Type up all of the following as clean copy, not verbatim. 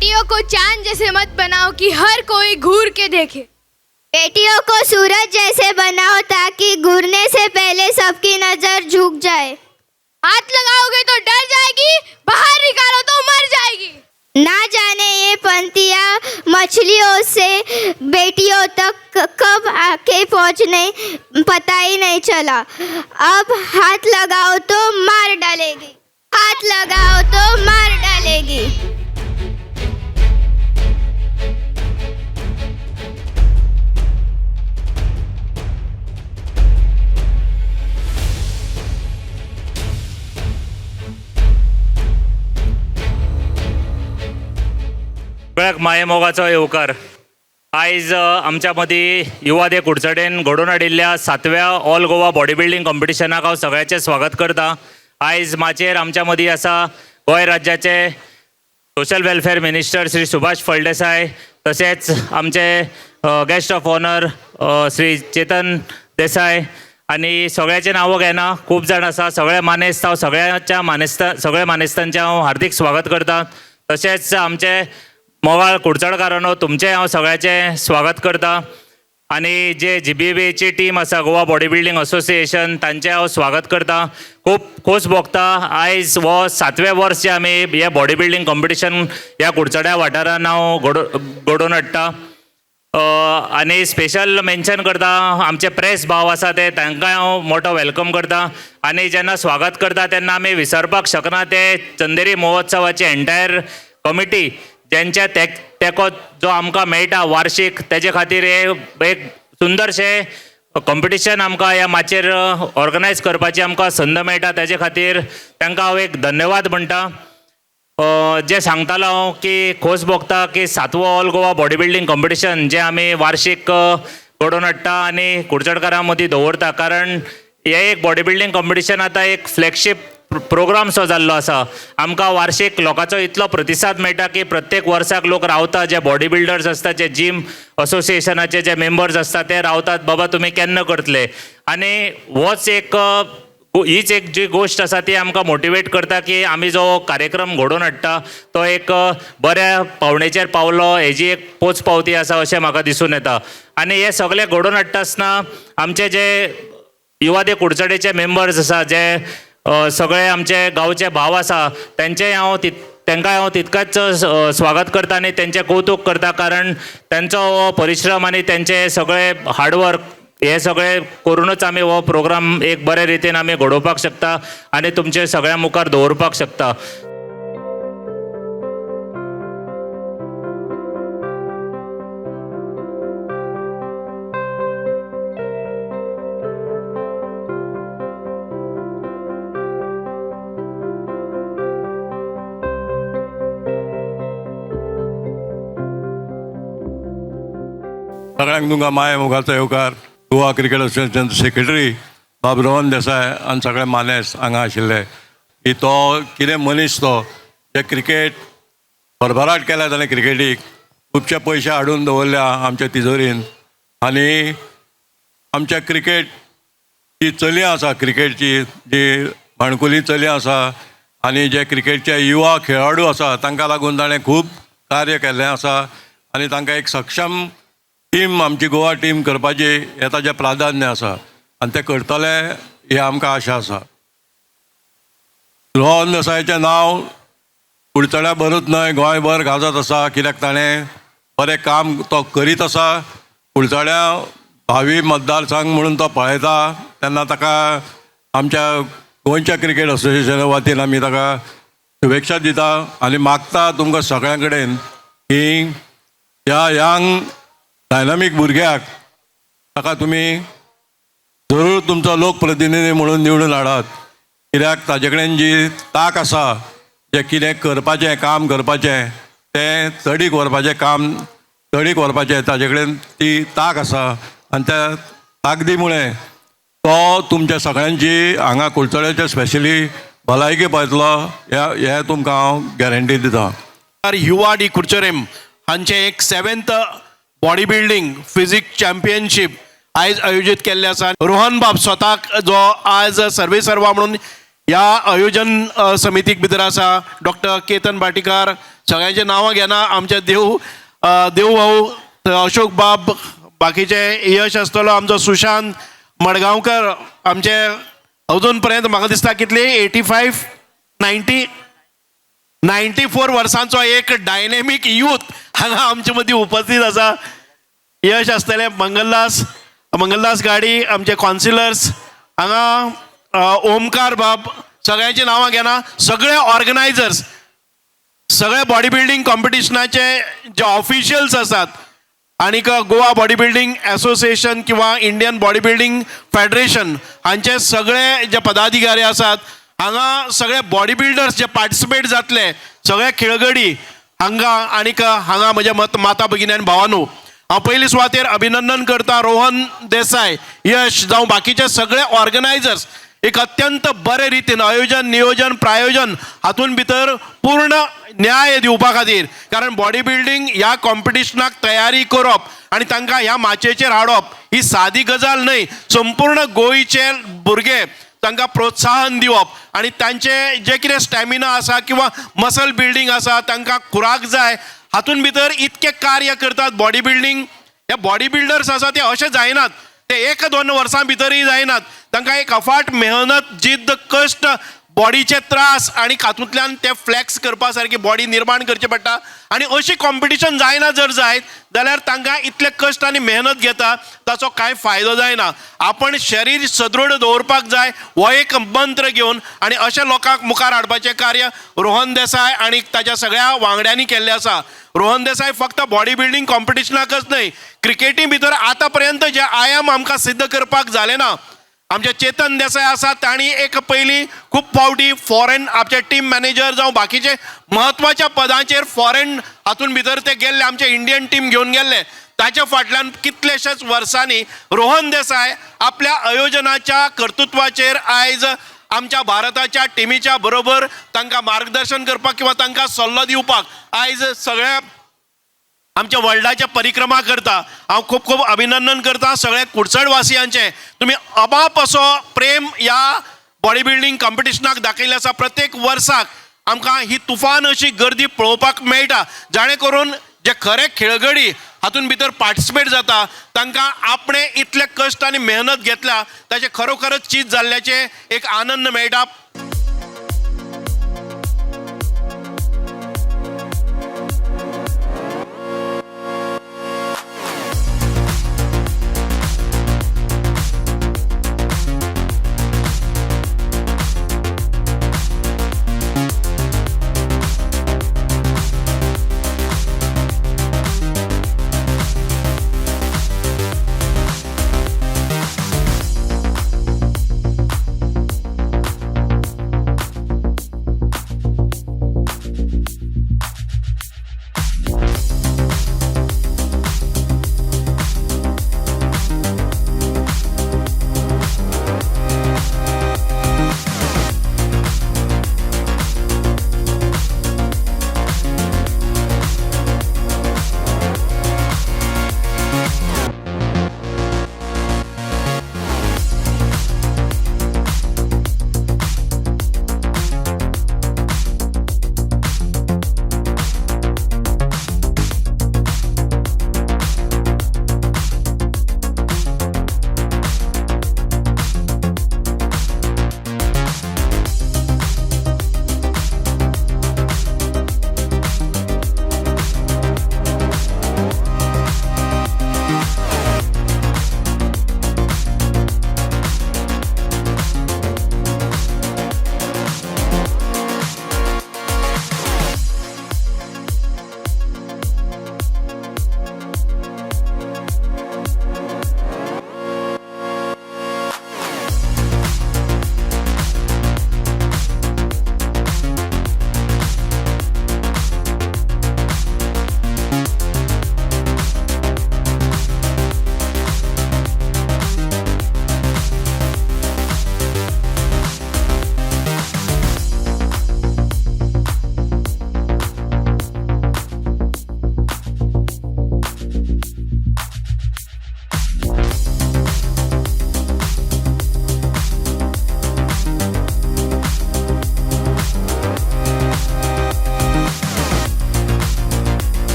बेटियों को चांद जैसे मत बनाओ कि हर कोई घूर के देखे। बेटियों को सूरज जैसे बनाओ ताकि घूरने से पहले सबकी नजर झुक जाए। हाथ लगाओगे तो डर जाएगी, बाहर निकालो तो मर जाएगी। ना जाने ये पंक्तियाँ मछलियों से बेटियों तक कब आके पहुँचने, पता ही नहीं चला। अब हाथ लगाओ तो मार डालेगी, हाथ लगाओ तो मार डालेगी। सगळ्याक मायेमोगाचो येवकार. आयज आमच्या मदीं युवा दे कुडचडेन घडोवन हाडिल्ल्या सातव्या ऑल गोवा बॉडी बिल्डींग कॉम्पिटिशनाक हांव सगळ्याचें स्वागत करता. आयज माचयेर आमच्या मदीं आसा गोंय राज्याचे social welfare minister Shri Subhash Phaldesai, तशेंच आमचे guest of honour Shri Chetan Desai आनी सगळ्याचें नांवां घेना, खूब जाण आसा. सगळे मानेस्त हांव सगळ्यांच्या मानेस्ता सगळ्या मानेस्तांचें हांव हार्दीक स्वागत करता. तशेंच आमचे मोगाळ कुडचडकारांनो, तुमचें हांव सगळ्याचें स्वागत करता. आनी जे जीबीबीची टीम आसा, गोवा बॉडी बिल्डींग असोसिएशन, तांचें हांव स्वागत करता. खूब खोस भोगता आयज हो सातवें वर्स जें आमी हें बॉडी बिल्डींग कॉम्पिटिशन ह्या कुडचड्या वाठारान हांव घडोवन हाडटा. आनी स्पेशल मेन्शन करता आमचे प्रेस भाव आसा ते, तांकांय हांव मोठो welcome करता. आनी जेन्ना स्वागत करता तेन्ना आमी विसरपाक शकना ते चंदेरी महोत्सवाची एंटायर कमिटी, जेंच्या तेंको जो आमकां मेळटा वार्शीक, तेजे खातीर हे एक सुंदरशें कॉम्पिटिशन आमकां ह्या माचयेर ऑर्गनायज करपाची आमकां संद मेळटा, तेजे खातीर तांकां हांव एक धन्यवाद म्हणटा. जें सांगतालो हांव की खोस भोगता की सातवो all Goa body building competition जें आमी वार्शीक घडोवन हाडटा आनी कुडचडकारां मदीं दवरता, कारण हें एक बॉडी बिल्डींग कॉम्पिटिशन आतां एक फ्लॅगशीप प्रोग्राम सो जाल्लो आसा. आमकां वार्शीक लोकांचो इतलो प्रतिसाद मेळटा की प्रत्येक वर्साक लोक रावता, जे बॉडी बिल्डर्स आसता, जे जीम असोसिएशनाचे जे मेंबर्स आसता ते रावतात, बाबा तुमी केन्ना करतले. आनी होच एक हीच एक जी गोश्ट आसा ती आमकां मोटिवेट करता की आमी जो कार्यक्रम घडोवन हाडटा तो एक बऱ्या पावणेचेर पावलो, हेजी एक पोच पावती आसा अशें म्हाका दिसून येता. आनी हे सगळें घडोवन हाडटा आसतना आमचे जे युवा दे कुडचडेचे मेंबर्स आसा, जे सगळे आमचे गांवचे भाव आसा, तेंचेय हांव तांकांय हांव तितकाच स्वागत करता आनी तेंचें कौतूक करता, कारण तेंचो हो परिश्रम आनी तेंचें सगळें हार्डवर्क हे सगळें करुनूच आमी हो प्रोग्राम एक बरे रितीन आमी घडोवपाक शकता आनी तुमचे सगळ्यां मुखार दवरपाक शकता. सगळ्यांक तुमकां माये मोगाचो येवकार. गोवा क्रिकेट असोसिएशन सेक्रेटरी बाब रोहन देसाय आनी सगळे मानेस्त हांगा आशिल्ले की तो कितें मनीस तो जे क्रिकेट भरभराट केल्या ताणें, क्रिकेटीक खुबशे पयशे हाडून दवरल्या आमच्या तिजोरीन. आनी आमच्या क्रिकेट जी चलयां आसा, क्रिकेटची जी माणकुली चलयां आसा आनी जे क्रिकेटचे युवा खेळाडू आसा तांकां लागून ताणें खूब कार्य केल्लें आसा आनी तांकां एक सक्षम टीम आमची गोवा टीम करपाची हें ताजें प्राधान्य आसा आनी तें करतले ही आमकां आशा आसा. रोहन देसायाचें नांव कुडचड्या बरूच न्हय गोंयभर गाजत आसा, कित्याक ताणें बरें काम तो करीत आसा. कुडचड्या भावी मतदारसंघ म्हणून तो पळयता तेन्ना ताका आमच्या गोंयच्या क्रिकेट असोसिएशना वतीन आमी ताका शुभेच्छा दिता आनी मागता तुमकां सगळ्यां कडेन की ह्या यंग डायनामीक भुरग्याक ताका तुमी जरूर तुमचो लोकप्रतिनिधी म्हणून निवडून हाडात, कित्याक ताजे कडेन जी तांक आसा, जें कितें करपाचें काम करपाचें तें तडीक व्हरपाचें काम तडीक व्हरपाचें ताजे कडेन ती तांक आसा आनी त्या ताकदी मुळे तो तुमच्या सगळ्यांची हांगा कुडचड्याचे स्पेशली भलायकी पळयतलो हें तुमकां हांव गॅरंटी दिता. युवा डी कुडचरेम हांचें एक 7th body building physique championship आयज आयोजीत केल्लें आसा. रोहन बाब स्वताक जो आज सर्वेसर्वा म्हणून ह्या आयोजन समितीक भितर आसा, डॉक्टर केतन भाटीकार, सगळ्यांचे नांवां घेना. आमचे देव देव भाऊ, अशोक बाब, बाकीचे यश आसतलो आमचो सुशांत मडगांवकर, आमचे अजून पर्यंत म्हाका दिसता कितले 85 90 94 वर्सांचो एक डायनेमीक यूथ हांगा आमचे मदीं उपस्थित आसा. यश आसतले, मंगलदास, मंगलदास गाडी, आमचे कॉन्सिलर्स हांगा, ओमकार बाब, सगळ्यांची नांवां घेना. सगळे ऑर्गनायझर्स, सगळे बॉडी बिल्डींग कॉम्पिटिशनाचे जे ऑफिशियल्स आसात आनीक गोवा बॉडी बिल्डींग एसोसिएशन किंवा इंडियन बॉडी बिल्डींग फेडरेशन हांचे सगळे जे पदाधिकारी आसात हांगा, सगळे बॉडी बिल्डर्स जे पार्टिसिपेट जातले, सगळे खेळगडी हांगा आनीक हांगा म्हज्या मत माता भगिनी आनी भावानू, हांव पयली सुवातेर अभिनंदन करता रोहन देसाय, यश जावं बाकीचे सगळे ऑर्गनायझर्स. एक अत्यंत बरे रितीन आयोजन, नियोजन, प्रायोजन हातून भितर पूर्ण न्याय दिवपा खातीर, कारण बॉडी बिल्डींग ह्या कॉम्पिटिशनाक तयारी करप आनी तांकां ह्या माचयेचेर हाडप ही सादी गजाल न्हय. संपूर्ण गोंयचे भुरगे तांकां प्रोत्साहन दिवप आनी तांचे जे कितें स्टॅमिना आसा किंवा मसल बिल्डींग आसा, तांकां खुराक जाय, हातून भितर इतकें कार्य करतात. बॉडी बिल्डींग हे बॉडी बिल्डर्स आसा ते अशें जायनात, ते एक दोन वर्सां भितरय जायनात. तांकां एक अफाट मेहनत, जिद्द, कश्ट, बॉडीचे त्रास आनी हातूंतल्यान ते फ्लॅक्स करपा सारकी बॉडी निर्माण करची पडटा. आनी अशी कॉम्पिटिशन जायना जर जायत जाल्यार तांकां इतले कश्ट आनी मेहनत घेता ताचो कांय फायदो जायना. आपण शरीर सदृढ दवरपाक जाय हो एक मंत्र घेवन आनी अशे लोकांक मुखार हाडपाचें कार्य रोहन देसाय आनी ताच्या सगळ्या वांगड्यांनी केल्लें आसा. रोहन देसाय फक्त बॉडी बिल्डींग कॉम्पिटिशनाकच न्हय, क्रिकेटी भितर आतां पर्यंत जे आयाम आमकां सिद्ध करपाक जाले ना. आमचे चेतन देसाय आसा, तांणी एक पयलीं खूब फावटी फॉरेन आमचे टीम मॅनेजर जावं बाकीचे म्हत्वाच्या पदांचेर फॉरेन हातून भितर ते गेल्ले, आमचे इंडियन टीम घेवन गेल्ले. ताच्या फाटल्यान कितलेशेच वर्सांनी रोहन देसाय आपल्या आयोजनाच्या कर्तृत्वाचेर आयज आमच्या भारताच्या टिमीच्या बरोबर तांकां मार्गदर्शन करपाक किंवा तांकां सल्लो दिवपाक आयज सगळ्या आमच्या वर्ल्डाच्या परिक्रमा करता. हांव खूब खूब अभिनंदन करता सगळ्या कुडचडवासियांचें. तुमी अबाप असो प्रेम ह्या बॉडी बिल्डींग कॉम्पिटिशनाक दाखयल्लें आसा. प्रत्येक वर्साक आमकां ही तुफान अशी गर्दी पळोवपाक मेळटा, जाणे करून जे खरे खेळगडी हातून भितर पार्टिसिपेट जाता तांकां आपणें इतले कश्ट आनी मेहनत घेतल्या ताचें खरोखरच चीज जाल्ल्याचें एक आनंद मेळटा.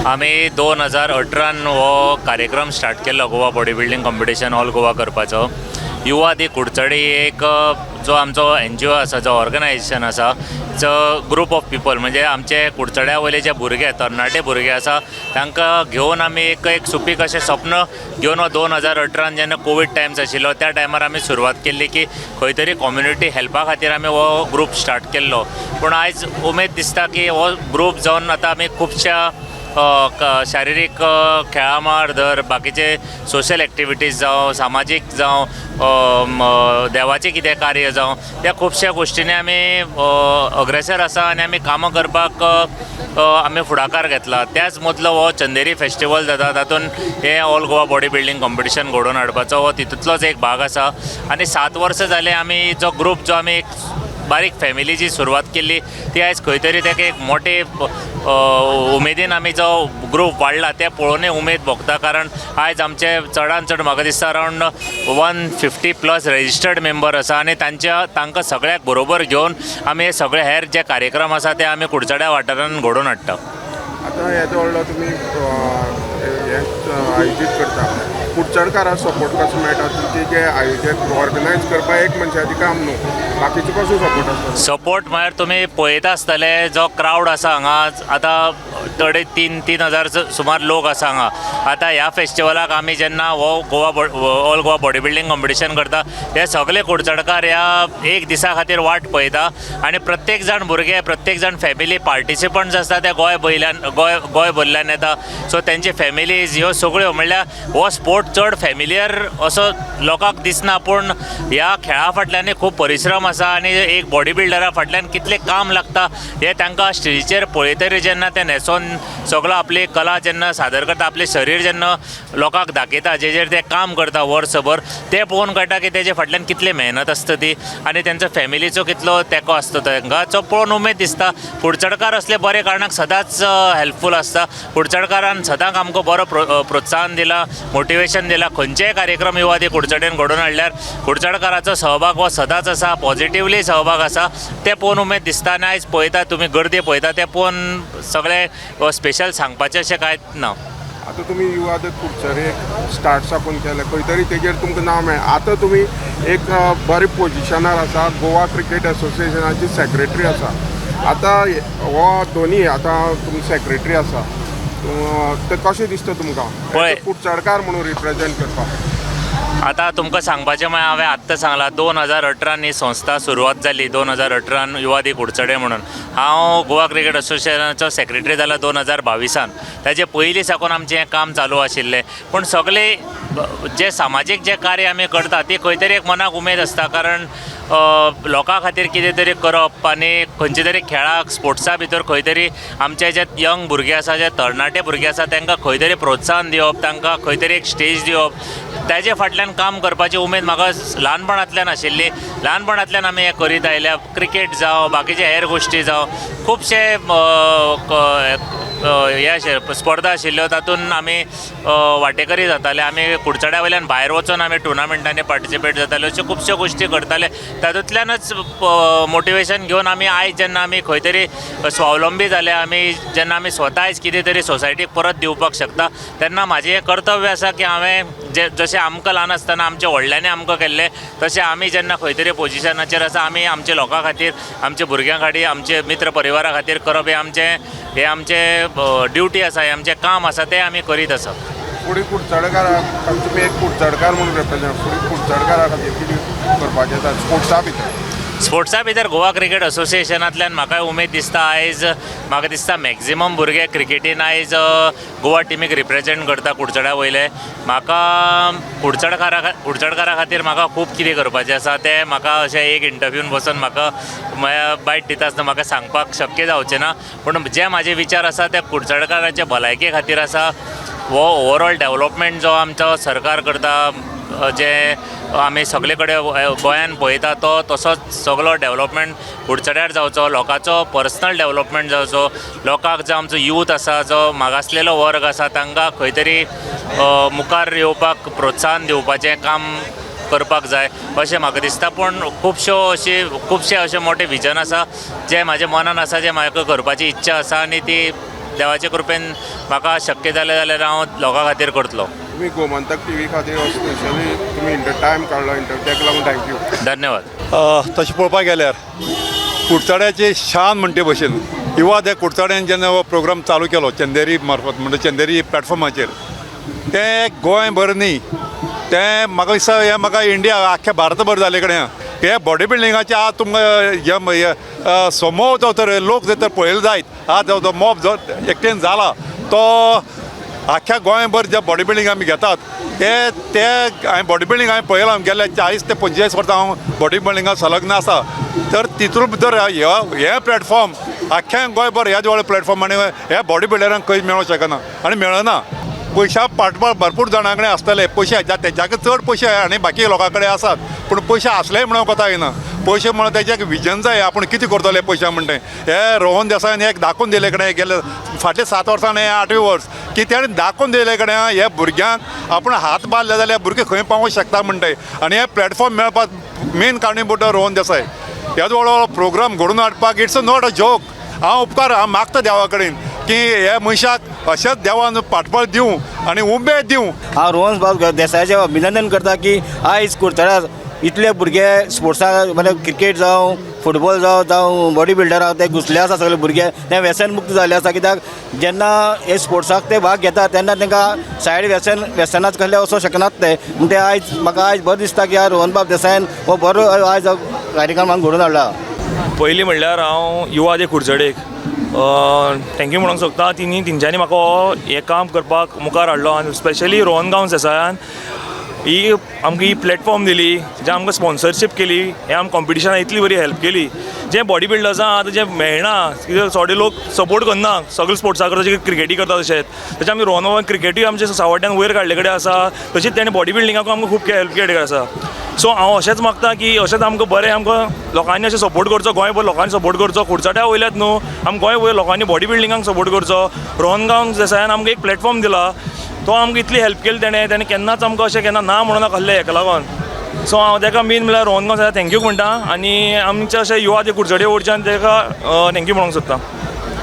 आमी 2018 हो कार्यक्रम स्टार्ट केल्लो, Goa body building competition all Goa करपाचो. युवा दी कुडचडे एक जो आमचो एनजीओ आसा, जो ऑर्गनायजेशन आसा, जो ग्रूप ऑफ पिपल म्हणजे आमचे कुडचड्या वयले जे भुरगे, तरणाटे भुरगे आसा, तांकां घेवन आमी एक एक सुपीक अशें स्वप्न घेवन हो 2018 जेन्ना कोवीड टायम्स आशिल्लो त्या टायमार आमी सुरवात केल्ली की खंय तरी कम्युनिटी हेल्पा खातीर आमी हो ग्रूप स्टार्ट केल्लो. पूण आयज उमेद दिसता की हो ग्रूप जावन आतां आमी खुबश्या शारिरीक खेळा मळार धर, बाकीचे सोशल एक्टिविटीज जावं, सामाजीक जावं, देवाचें कितें कार्य जावं, त्या खुबश्या गोश्टींनी आमी अग्रेसर आसा आनी आमी कामां करपाक आमी फुडाकार घेतला. त्याच मदलो हो चंदेरी फेस्टिवल जाता, तातूंत हें all Goa body building competition घडोवन हाडपाचो हो तितूंतलोच एक भाग आसा. आनी 7 वर्सां जालें आमी जो ग्रूप जो आमी एक बारीक फॅमिली जी सुरवात केल्ली ती आयज खंय तरी ताका एक मोटे उमेदीन आमी जो ग्रूप वाडला ते पळोवनूय उमेद भोगता. कारण आयज आमचे चडान चड म्हाका दिसता अरावंड 150 प्लस रजिस्टर्ड मेंबर आसा आनी तांकां सगळ्याक बरोबर घेवन आमी हे सगळे हेर जे कार्यक्रम आसा ते आमी कुडचड्या वाठारान घडोवन हाडटा. आतां येदो व्हडलो तुमी हें आयोजीत करता, कुडचडकारां सपोर्ट कसो मेळटा? तुमचें जें आयोजन ऑर्गनायज करपाक एक मनशाचें काम न्हू, बाकीचो कसो सपोर्ट आसता? सपोर्ट म्हळ्यार तुमी पळयता आसतले जो क्रावड आसा हांगा, आतां थोडे 3,000 सुमार लोक आसा हांगा. आतां ह्या फेस्टिवलाक आमी जेन्ना हो Goa all Goa body building competition करता, हे सगळे कुडचडकार ह्या एक दिसा खातीर वाट पळयता आनी प्रत्येक जाण भुरगे, प्रत्येक जाण फॅमिली पार्टिसिपंट्स आसता ते गोंय भरल्यान येता. सो तेंचे फॅमिलीज ह्यो सगळ्यो म्हणल्यार हो स्पोर्ट चड फॅमिलियर असो लोकांक दिसना, पूण ह्या खेळा फाटल्यानूय खूब परिश्रम आसा आनी एक बॉडी बिल्डरा फाटल्यान कितलें काम लागता हें तांकां स्टेजीचेर पळयतरी जेन्ना ते न्हेसोन सगळो आपली कला जेन्ना सादर करता, आपलें शरीर जेन्ना लोकांक दाखयता, जेजेर ते काम करता वर्सभर, तें पळोवन कळटा की तेजे फाटल्यान कितली मेहनत आसता ती आनी तेंचो फॅमिलीचो कितलो तेंको आसता तांकां. सो पळोवन उमेद दिसता. कुडचडकार असले बरे कारणाक सदांच हेल्पफूल आसता. कुडचडकारान सदांच आमकां बरो प्रोत्साहन दिलां, मोटिवेशन दिलां. खंयचेय कार्यक्रम युवा दी कुडचडेन घडोवन हाडल्यार कुडचडकाराचो सहभाग हो सदांच आसा, पॉजिटिवली सहभाग आसा, तें पळोवन उमेद दिसता. आनी आयज पळयता तुमी गर्दी पळयता तें पळोवन सगळें स्पेशल सांगपाचें अशें कांयच ना. आतां तुमी युवा दी कुडचडे स्टार्ट साकून केलें, खंय तरी तेजेर तुमकां नांव मेळ्ळें. आतां तुमी एक बरे पोजिशनार आसा, गोवा क्रिकेट एसोसिएशनाची सेक्रेटरी आसा. आतां हो दोनी आतां तुमी सेक्रेटरी आसा, तें कशें दिसता तुमकां पळय कुडचडकार म्हणून रिप्रेजेंट करपाक? आतां तुमकां सांगपाचें म्हळ्यार हांवें आत्तां सांगलां, 2018 ही संस्था सुरवात जाली, 2018 युवा दी कुडचडे म्हणून. हांव गोवा क्रिकेट एसोसिएशनाचो सेक्रेटरी जाला 2022. ताजे पयलीं साकून आमचें हें काम चालू आशिल्लें. पूण सगळे जे सामाजीक जे कार्य आमी करता ती खंय तरी एक मनाक उमेद आसता, कारण लोकां खातीर कितें तरी करप आनी खंयचे तरी खेळाक स्पोर्ट्सा भितर खंय तरी आमचे जे यंग भुरगे आसा, जे तरणाटे भुरगे आसा, तांकां खंय तरी प्रोत्साहन दिवप, तांकां खंय तरी एक स्टेज दिवप, ताजे फाटल्यान काम करपाची उमेद म्हाका ल्हानपणांतल्यान आशिल्ली. ल्हानपणांतल्यान आमी हें करीत आयल्या. क्रिकेट जावं, बाकीचे हेर गोश्टी जावं, खुबशे हे स्पर्धा आशिल्ल्यो तातूंत आमी वांटेकरी जाताले. आमी कुडचड्या वयल्यान भायर वचून आमी टुर्नामेंटांनी पार्टिसिपेट जाताले. अश्यो खुबश्यो गोश्टी करताले. तातूंतल्यानच मोटिवेशन घेवन आमी आयज जेन्ना आमी खंय तरी स्वावलंबी जाले, आमी जेन्ना आमी स्वता आयज कितें तरी सोसायटीक परत दिवपाक शकता, तेन्ना म्हाजें हें कर्तव्य आसा की हांवें जे जशें आमकां ल्हान आसतना आमच्या व्हडल्यांनी आमकां केल्लें, तशें आमी जेन्ना खंय तरी पोजिशनाचेर आसा, आमी आमच्या लोकां खातीर, आमच्या भुरग्यां खातीर, आमचे मित्र परिवारा खातीर करप हें आमचें ड्युटी आसा, हें आमचें काम आसा, तें आमी करीत आसा. फुडें कुडचडकाराक तुमी एक कुडचडकार म्हणून रिप्रेजेंट, फुडें कुडचडकारा खातीर कितें करपाचें आसा स्पोर्ट्सा भितर? स्पोर्ट्सा भितर गोवा क्रिकेट एसोसिएशनांतल्यान म्हाका उमेद दिसता. आयज म्हाका दिसता मॅक्झिमम भुरगे क्रिकेटीन आयज गोवा टिमीक रिप्रेजेंट करता कुडचड्या वयले. म्हाका कुडचडकारा खातीर म्हाका खूब कितें करपाचें आसा, तें म्हाका अशें एक इंटरव्यून बसून म्हाका बायट दिता आसतना म्हाका सांगपाक शक्य जावचें ना. पूण जे म्हाजे विचार आसा ते कुडचडकाराचे भलायके खातीर आसा. हो ओवरऑल डेवलपमेंट जो आमचो सरकार करता, जे आमी सगळे कडेन गोंयान पळयता, तो तसोच सगळो डेवलपमेंट कुडचड्यार जावचो, लोकांचो पर्सनल डेवलपमेंट जावचो, लोकांक जो आमचो यूथ आसा, जो मागासलेलो वर्ग आसा, तांकां खंय तरी मुखार येवपाक प्रोत्साहन दिवपाचें काम करपाक जाय अशें म्हाका दिसता. पूण खुबशे अशे मोठे विजन आसा जे म्हाज्या मनान आसा, जे म्हाका करपाची इच्छा आसा आनी ती देवाचे कृपेन म्हाका शक्य जालें जाल्यार हांव लोकां खातीर करतलो. तुमी गोमंतक टीव्ही खातीर स्पेशली तुमी इंटर टायम काडलो इंटर, ताका लागून thank you. धन्यवाद. तशें पळोवपाक गेल्यार कुडचड्याची शान म्हणटे भशेन युवा दे कुडचड्यान जेन्ना हो प्रोग्राम चालू केलो चंदेरी मार्फत, म्हणजे चंदेरी प्लॅटफॉर्माचेर, तें गोंयभर न्ही, तें म्हाका दिसता हें म्हाका इंडिया आख्ख्या भारतभर जाल्ले कडेन हे बॉडी बिल्डिंगाचे आज तुमकां हे समोर जो तर लोक जर तर पळयले जायत, आज जो मॉब जो एकटेन जाला तो आख्ख्या गोंयभर जे बॉडी बिल्डींग आमी घेतात ते ते हांवें बॉडी बिल्डींग हांवें पळयलां, गेल्या 40 ते 45 वर्सां हांव बॉडी बिल्डिंगाक संलग्न आसा. तर तितून भितर हें प्लॅटफॉर्म आख्ख्या गोंयभर ह्या व्हडलें प्लॅटफॉर्म आनी हे बॉडी बिल्डरांक खंय मेळोंक शकना आनी मेळना. पयशा पाठबळ भरपूर जाणां कडेन आसतले, पयशे तेज्याक चड पयशे आनी बाकी लोकां कडेन आसात, पूण पयशे आसले म्हणून कोता येना. पयशे म्हणून तेजें एक विजन जाय, आपूण कितें करतले पयशा म्हणटे. हे रोहन देसायान एक दाखोवन दिले कडेन गेले फाटले 7 वर्सां हें 8वें वर्स की तेणें दाखोवन दिले कडेन हे भुरग्यांक आपूण हात बांदले जाल्यार भुरगे खंय पावोंक शकता म्हणटे. आनी हे प्लॅटफॉर्म मेळपाक मेन कारणीभूत रोहन देसाय. ह्या व्हडलो प्रोग्राम घडोवन हाडपाक it's not a joke. हांव उपकार हांव मागता देवा कडेन की हे मनशाक अशेंच देवान पाठबळ दिवं आनी उमेद दिवं. हांव रोहन बाब देसायाचें अभिनंदन करता की आयज कुडचड्यार इतले भुरगे स्पोर्ट्साक, म्हणजे क्रिकेट जावं, फुटबॉल जावं, जावं बॉडी बिल्डर ते घुसले आसा सगळे भुरगे, ते व्यसन मुक्त जाल्ले आसा. कित्याक जेन्ना हे स्पोर्ट्साक ते भाग घेता तेन्ना तांकां सायड व्यसनाच कसले वचोंक शकनात ते. म्हण ते आयज म्हाका आयज बरें दिसता की रोहन बाब देसायान हो बरो आयज कार्यक्रम हांगा घडोवन हाडला. पयलीं म्हणल्यार हांव युवा दे कुडचडेक thank you म्हणूंक सोदता. तेंच्यांनी म्हाका हो हें काम करपाक मुखार हाडलो आनी स्पेशली रोहन गांवस देसायान ही आमकां ही प्लॅटफॉर्म दिली, जे आमकां स्पॉन्सरशीप केली, हे आमकां कॉम्पिटिशनाक इतली बरी हेल्प केली. जे बॉडी बिल्डर्सां आतां जे मेळना, कित्याक थोडे लोक सपोर्ट करना, सगळे स्पोर्ट्साक करता, जशे क्रिकेटी करता तशेंच. तशें आमी रोहन बाबान क्रिकेटूय आमचे सावड्ड्यान वयर काडले कडेन आसा, तशीच तेणें बॉडी बिल्डिंगाकूय आमकां खूब हेल्प केल्ले आसा. सो हांव अशेंच मागता की अशेंच आमकां बरें आमकां लोकांनी अशें सपोर्ट करचो, गोंयभर लोकांनी सपोर्ट करचो, कुडचड्या वयल्यात न्हू, आमकां गोंयभर लोकांनी बॉडी बिल्डिंगाक सपोर्ट करचो. रोहन गांवस देसायान आमकां एक प्लॅटफॉर्म दिला, तो आमकां इतली हेल्प केली तेणें, तेणें केन्नाच आमकां अशें केन्ना ना म्हणून नासलें हेका लागून. सो हांव तेका मेन म्हणल्यार रोहन गांवस thank you म्हणटा आनी आमचे अशें युवा दे कुडचडे वटेच्यान तेका thank you म्हणूंक सोदता.